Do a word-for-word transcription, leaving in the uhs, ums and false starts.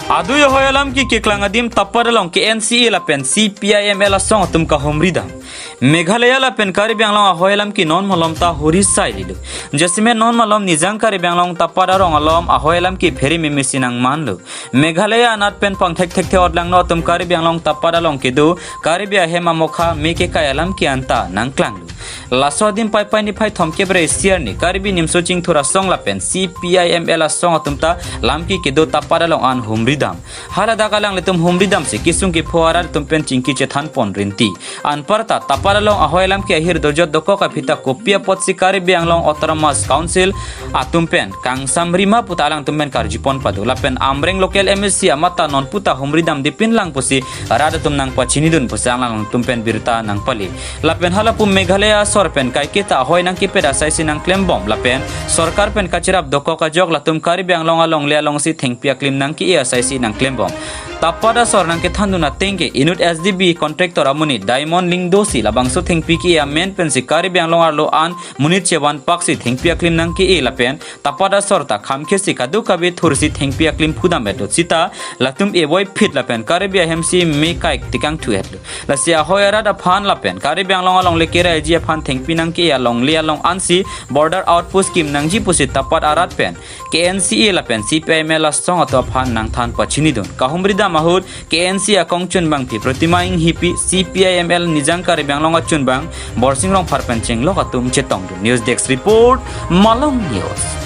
Adui ahoi alam ke keklang adim Tapat along K N C A lapen C P I M L asong atum kahumri dam. Meghalaya lapen Karbi Anglong ahoi alam ke non malom ta huri sai lilo. Jasemet non malom Nijang Karbi Anglong Tapat arong alom ahoi alam ke phere meme si nangmanlo. Meghalaya anat pen pangthek thekthe otlangno atum Karbi Anglong Tapat along kedo Karbi ahem amokha me kekai alam ke anta nangklanglo. Laso adim Paipai niphai thomkep ra isi arni Karbi Nimso Chingthur asong lapen C P I M L asong atum ta lam ke kedo Tapat along an humri dam. Haladak alanglitum humri dam si kesung kepho arat atum pen chingki chethan pon rinti. Anparta Tapat along ahoi alam ke ahir dojot dokok aphi ta kopi apotsi Karbi Anglong Autonomous Council atum pen kangsam rima puta alangtum pen karjupon pado lapen Amreng local M A C amat ta non puta humri damde pinlang pusi arat atum nangpachinidun pusi alangtum pen birta nangpale. Lapen halapu Meghalaya asor pen kaiketa ahoi nangkepet asai si nangklembom lapen sorkar pen kachirap dokok ajok latum Karbi Anglong alongle alongsi thengpi aklim nangke-e asai si nangklembom. Tapat asor nangkethandun ateng ke inut S D B contractor amonit Diamond Lyngdoh si labangso thengpi ke-e amen pensi Karbi Anglong arlo an monit chevan paksi thengpi aklim nangke-e lapen Tapat asor ta khamkhesi kadokave thursi thengpi aklim phudam etlo sita latum evoiphit lapen Karbi ahem si me kai tekangthu etlo. Lasi ahoi arat aphan lapen Karbi Anglong alongle keraiji aphan thengpi nangke-e alongle along ansi border outpost kim nangji pusi Tapat arat pen K N C A lapen C P I M L asong atum aphan nangthan pachinidun. Kahumri dam ahut K N C A akongchunbangpi Protima Enghipi, C P I M L Nijang Karbi Anglong achunbang Borsing Rongphar pen chenglok atum chetongdun. News Desk Report, Malong News.